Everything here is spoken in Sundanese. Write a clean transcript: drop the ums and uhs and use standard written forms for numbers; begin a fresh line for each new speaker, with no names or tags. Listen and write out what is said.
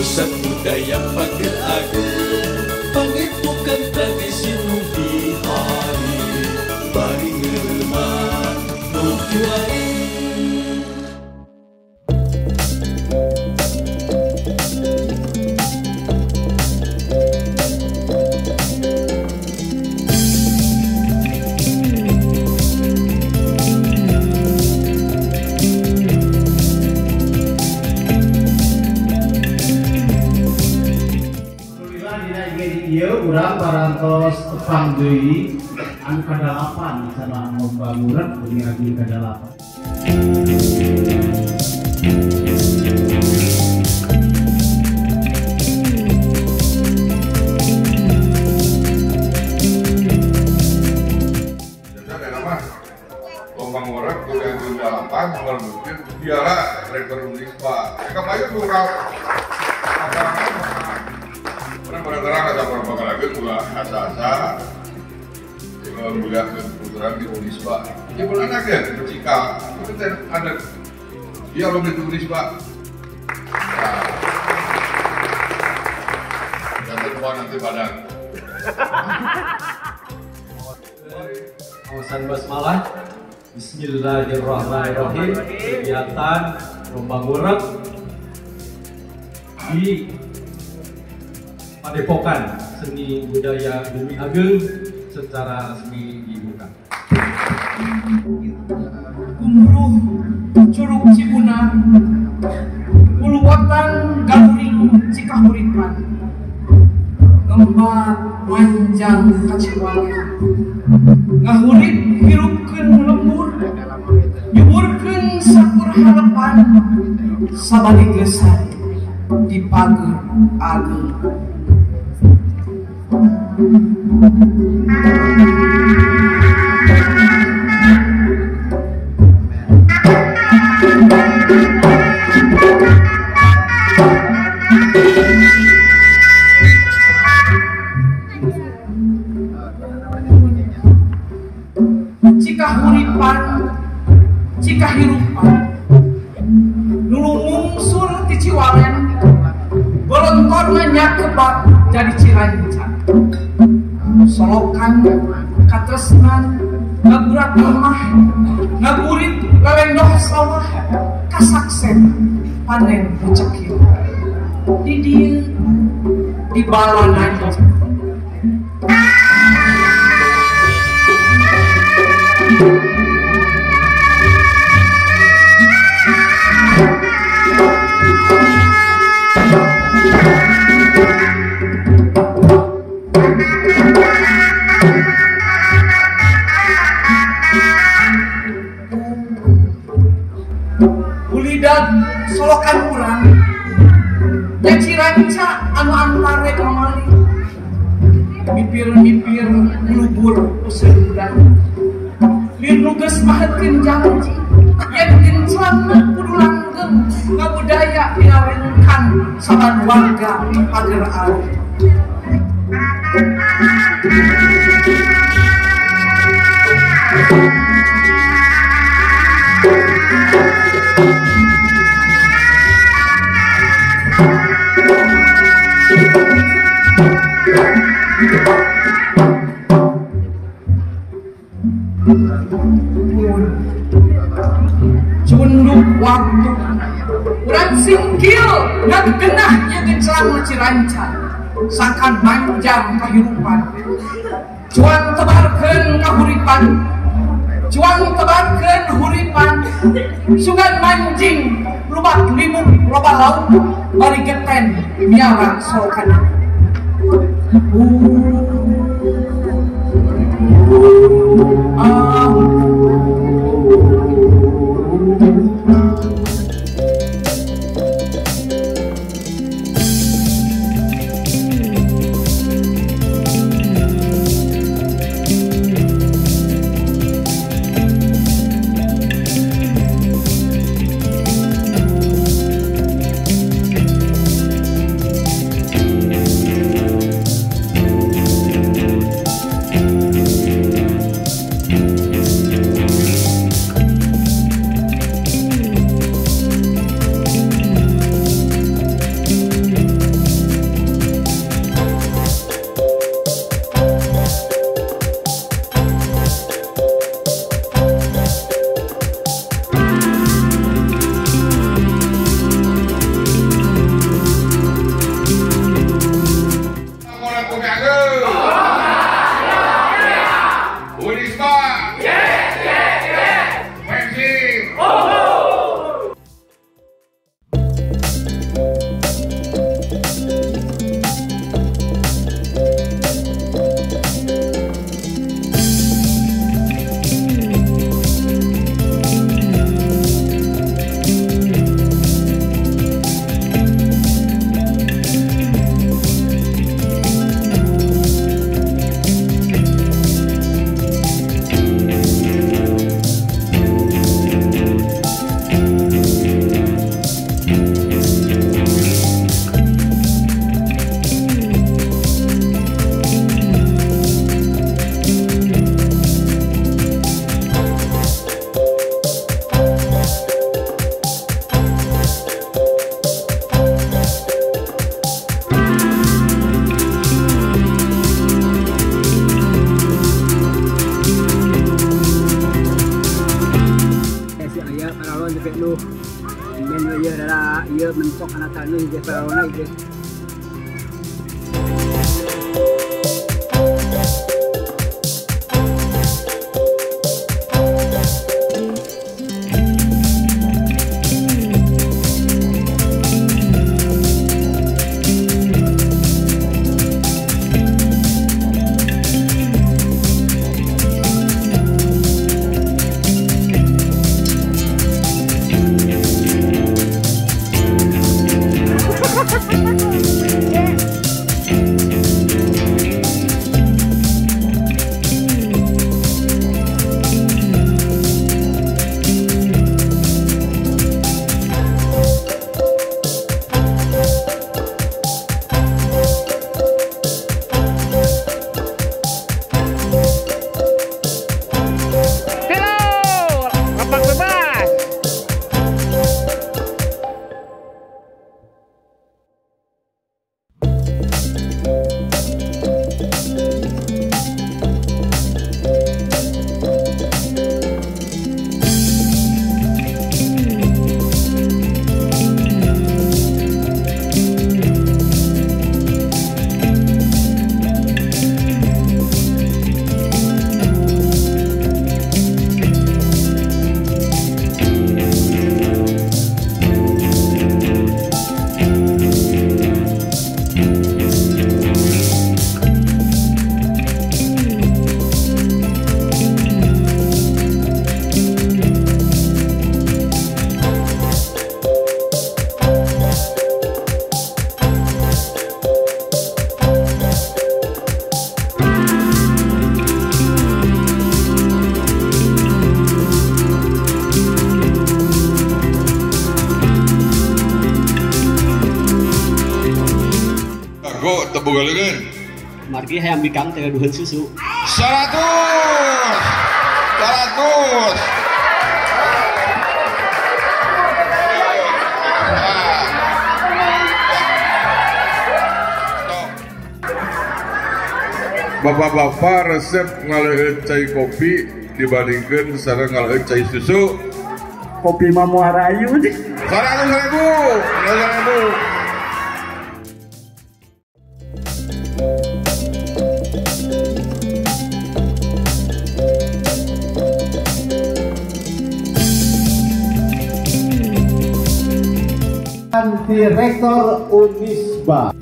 Pusat budaya Pager Ageung pangepukan tradisi nu bihari bari ngeureman nu kiwari.
Urang parantos tepang deui anu kadalapan sama lomba ngurek bumi agung kadalapan.
Jadi nama lomba ngurek bumi agung kadalapan tanggal mungkin piala rektor Unisba. Kemarin urang orang-orang ada orang lagi ulah asa-asa mulia keputusan di Unisba. Ya pun anak ya, bercikal. Itu ada dia belum di Unisba. Nanti lupa nanti badan.
Kawasan Basmalah. Bismillahirrahmanirrahim. Kegiatan lomba ngurek di Padepokan Seni Budaya Bumi Ageung secara resmi dibuka.
Gumuruh Curug Cibunar, Uluwatan Galuring Cikahuripan, Ngembat Manjang Kaciwalen, Ngahurip hirupkeun lembur, nyuburkeun sakur harapan, sabari gesan di pager ageung. Cikahuripan, cikahirupan, nulu mungsur ti Ciwalen, golontorna nyakebak jadi Ciranca. Solokan katresnan ngagurat lemah ngagurit lelendoh sawah kasaksen panen pucekil di dieu di balanan. Ulidag solokan urang nya Ciranca anu antare kamari mipir-mipir lubur useun budak lir nu geus mahetkeun janji yen genclangna kudu langgeng ngabudaya pinarengkan saban warga pager arum. Cunduk waktu urang singkil ngagenah ieu genclang Ciranca sangkan manjang kahirupan cuang tebarkeun kahuripan cuang tebarkeun huripan sugan manjing lubak limuk loba lauk bari geten miara solokan.
Ieu mentok kana taneuh ge parona ieu. Margi hayang bikang teh duhun susu.
100 100. Bapak-bapak resep ngaleueut cai kopi dibandingkan sareng ngaleueut cai susu.
Kopi mah muara ayu.
100.000. 100.000.
Direktur Unisba.